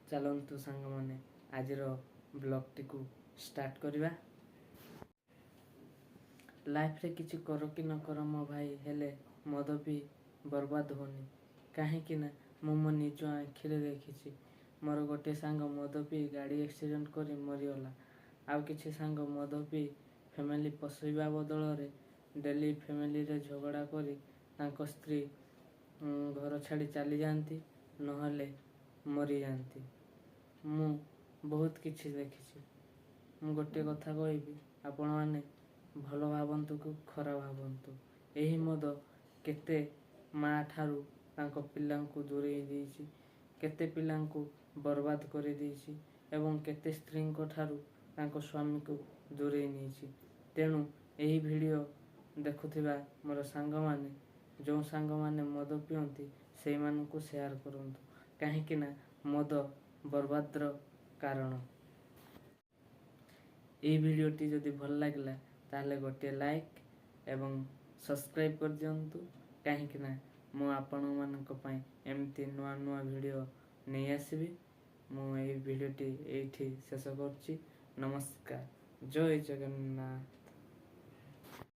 ଚାଲନ୍ତୁ ସାଙ୍ଗମାନେ, ଆଜିର ବ୍ଲଗ୍ଟିକୁ ଷ୍ଟାର୍ଟ କରିବା। ଲାଇଫରେ କିଛି କର କି ନ କର ମୋ ଭାଇ, ହେଲେ ମଦ ପିଇ ବର୍ବାଦ ହୁଅନି। କାହିଁକି ନା ମୁଁ ମୋ ନିଜ ଆଖିରେ ଦେଖିଛି, ମୋର ଗୋଟିଏ ସାଙ୍ଗ ମଦ ପିଇ ଗାଡ଼ି ଆକ୍ସିଡେଣ୍ଟ କରି ମରିଗଲା। ଆଉ କିଛି ସାଙ୍ଗ ମଦ ପିଇ ଫ୍ୟାମିଲି ପୋଷିବା ବଦଳରେ ଡେଲି ଫ୍ୟାମିଲିରେ ଝଗଡ଼ା କରି ତାଙ୍କ ସ୍ତ୍ରୀ ଘର ଛାଡ଼ି ଚାଲିଯାଆନ୍ତି, ନହେଲେ ମରିଯାଆନ୍ତି। ମୁଁ ବହୁତ କିଛି ଦେଖିଛି। ମୁଁ ଗୋଟିଏ କଥା କହିବି, ଆପଣମାନେ ଭଲ ଭାବନ୍ତୁ କି ଖରାପ ଭାବନ୍ତୁ, ଏହି ମଦ କେତେ ମା ଠାରୁ ତାଙ୍କ ପିଲାଙ୍କୁ ଦୂରେଇ ଦେଇଛି, କେତେ ପିଲାଙ୍କୁ ବର୍ବାଦ କରିଦେଇଛି ଏବଂ କେତେ ସ୍ତ୍ରୀଙ୍କ ଠାରୁ ତାଙ୍କ ସ୍ୱାମୀକୁ ଦୂରେଇ ନେଇଛି। ତେଣୁ ଏହି ଭିଡ଼ିଓ ଦେଖୁଥିବା ମୋର ସାଙ୍ଗମାନେ, ଯେଉଁ ସାଙ୍ଗମାନେ ମଦ ପିଅନ୍ତି, ସେଇମାନଙ୍କୁ ସେୟାର କରନ୍ତୁ, କାହିଁକି ନା ମଦ ବର୍ବାଦର କାରଣ। ଏହି ଭିଡ଼ିଓଟି ଯଦି ଭଲ ଲାଗିଲା, ତାହେଲେ ଗୋଟିଏ ଲାଇକ୍ ଏବଂ ସବସ୍କ୍ରାଇବ୍ କରିଦିଅନ୍ତୁ, କାହିଁକି ନା ମୁଁ ଆପଣମାନଙ୍କ ପାଇଁ ଏମିତି ନୂଆ ନୂଆ ଭିଡ଼ିଓ ନେଇ ଆସିବି। ମୁଁ ଏଇ ଭିଡ଼ିଓଟି ଏଇଠି ଶେଷ କରୁଛି। ନମସ୍କାର, ଜୟ ଜଗନ୍ନାଥ।